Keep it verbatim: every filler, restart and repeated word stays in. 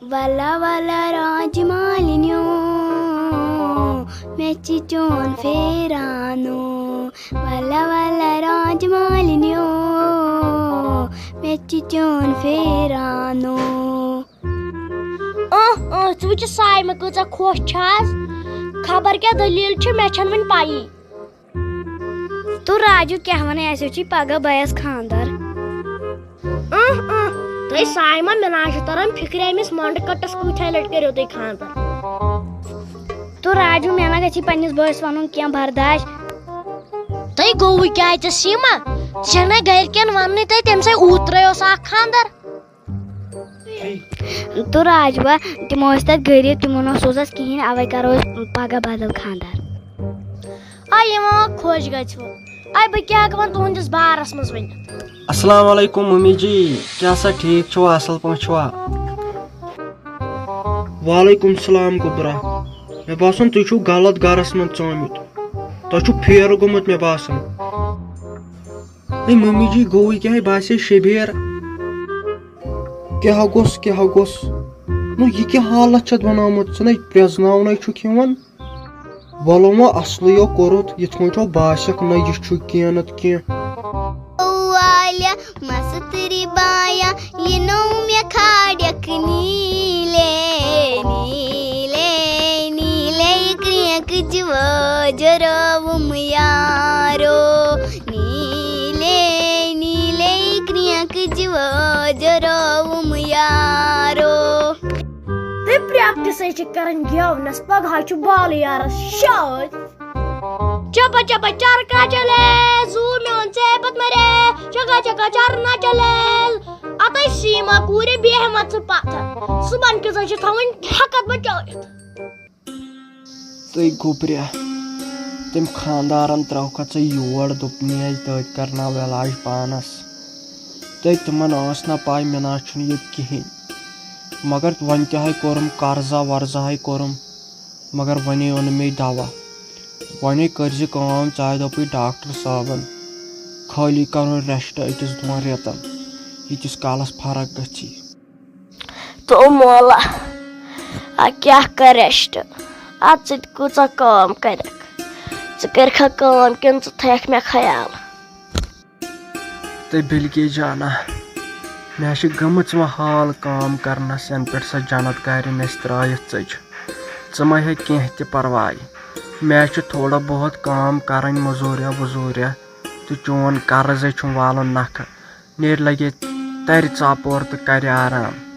ولا ولا راج مالنیو، مےٚ چھِ چون پھیرانو۔ ولا ولا راج مالنیو، مےٚ چھِ چون پھیرانو۔ اہ اہ، ژٕ وٕچھ صایمہ کۭژاہ خۄش چھِ آز۔ خبر کیٛاہ دٔلیٖل چھِ، مےٚ چھَنہٕ وٕنہِ پَیی۔ تو راجو کیٛاہ وَنَے، اَسہِ چھُے پگاہ بَیَس خانٛدر۔ اہ اہ، تہٕ صایمہ، مےٚ نہ حظ چھُ تَران فِکرِ أمِس مۄنٛڈٕ کٔٹِس کۭتِہَے لَٹہِ کٔرِو تُہۍ خانٛدر۔ تو راجو، مےٚ نہ گژھِ پنٛنِس بٲیِس وَنُن کینٛہہ برداش۔ تُہۍ گوٚوُے کیٛازِ ژےٚ سیٖما؟ ژےٚ چھَنَے گَرِکٮ۪ن وَننُے، تۄہہِ تٔمۍ سٕے اوٗترَے اوس اَکھ خانٛدر۔ تو راجوا، تِم ٲسۍ تَتہِ غریٖب، تِمو نہ سوٗز اَسہِ کِہیٖنۍ، اَوَے کَرو أسۍ پَگاہ بدل خانٛدر۔ آ، یہِ وۄنۍ خۄش گژھِ وۄنۍ۔ آ، بہٕ کیٛاہ ہٮ۪کہٕ وۄنۍ تُہٕنٛدِس بارَس منٛز ؤنِتھ؟ السلام علیکم ممی جی، کیٛاہ سا ٹھیٖک چھُوا، اَصٕل پٲٹھۍ چھُوا؟ وعلیکم السلام گوٚبرا، مےٚ باسان تُہۍ چھِو غلط گَرَس منٛز ژٲمٕتۍ، تۄہہِ چھُو پھیرٕ گوٚمُت مےٚ باسان۔ ہے ممی جی، گوٚوُے کیٛاہ، ہے باسے شبیر۔ کیٛاہ گوٚژھ، کیٛاہ گوٚژھ؟ نو، یہِ کیٛاہ حالت چھَتھ بنٲومٕژ؟ ژٕ نے پرٛزناونَے چھُکھ یِوان۔ وَلہٕ وۄنۍ اَصلٕے یو کوٚرُتھ، یِتھ پٲٹھۍ ہو باسٮ۪کھ نہ یہِ چھُ کینٛہہ نَتہٕ کینٛہہ۔ والہِ مَستٕرِ بایا، یہِ نوٚو مےٚ کھاڑٮ۪کھ نیٖلے، نیٖلے، نیٖلے کرٛینٛکٕچ وٲج رٲوٕم یارو۔ نیٖلے نیٖلے کرٛینٛکٕچ وٲج رٲوٕم یارو۔ تُہۍ پرٛٮ۪کٹِسَے چھِ کَران گٮ۪ونَس، پَگاہ چھُ بالہٕ یارَس شٲدۍ۔ چپا چپا چرکا چلے، زوٗ میون ژے پَتہٕ مَرے، چکا چکا چرنا چلے۔ اَتَے سیٖما کوٗرِ بیٚہمَژٕ پَتھَر، صُبحن کِژَن چھِ تھاوٕنۍ ہٮ۪کَتھ بچٲوِتھ۔ تہٕ گوٚبریا، تٔمۍ خانٛدارَن ترٛٲوکھا ژٕ یور، دوٚپنَے تٔتۍ کَرناو علاج پانَس۔ تہٕ تِمَن ٲس نہ پَے، مےٚ نہ چھُنہٕ ییٚتہِ کِہیٖنۍ۔ مگر وۄنۍ تہِ ہَے کوٚرُم قرضہ ورضہ ہَے کوٚرُم، مگر وۄنۍ اوٚن مےٚ دوا۔ وۄنۍ کٔرۍ زِ کٲم، ژےٚ دوٚپُے ڈاکٹر صٲبَن، خٲلی کَرُن rest أکِس دۄن رٮ۪تَن، ییٖتِس کالَس فرق گٔژھی۔ تو مولا، آ کیٛاہ کَر rest؟ اَتھ سۭتۍ کۭژاہ کٲم کَرٮ۪کھ؟ ژٕ کَرِکھا کٲم کِنہٕ ژٕ تھٲیَکھ مےٚ خیال؟ تہٕ بِلکہِ جانا، مےٚ چھِ گٔمٕژ وۄنۍ حال کٲم کَرنَس، یَنہٕ پٮ۪ٹھ سۄ جنت کارِنۍ اَسہِ ترٛٲیِتھ ژٔج۔ ژٕ مہ ہےٚ کینٛہہ تہِ پَرواے، مےٚ چھِ تھوڑا بہت کٲم کَرٕنۍ، مٔزوٗریا ؤزوٗریا، تہٕ چون قرض ہے چھُم والُن نَکھٕ۔ نیرِ لگے ترِ ژاپور تہٕ کرِ آرام۔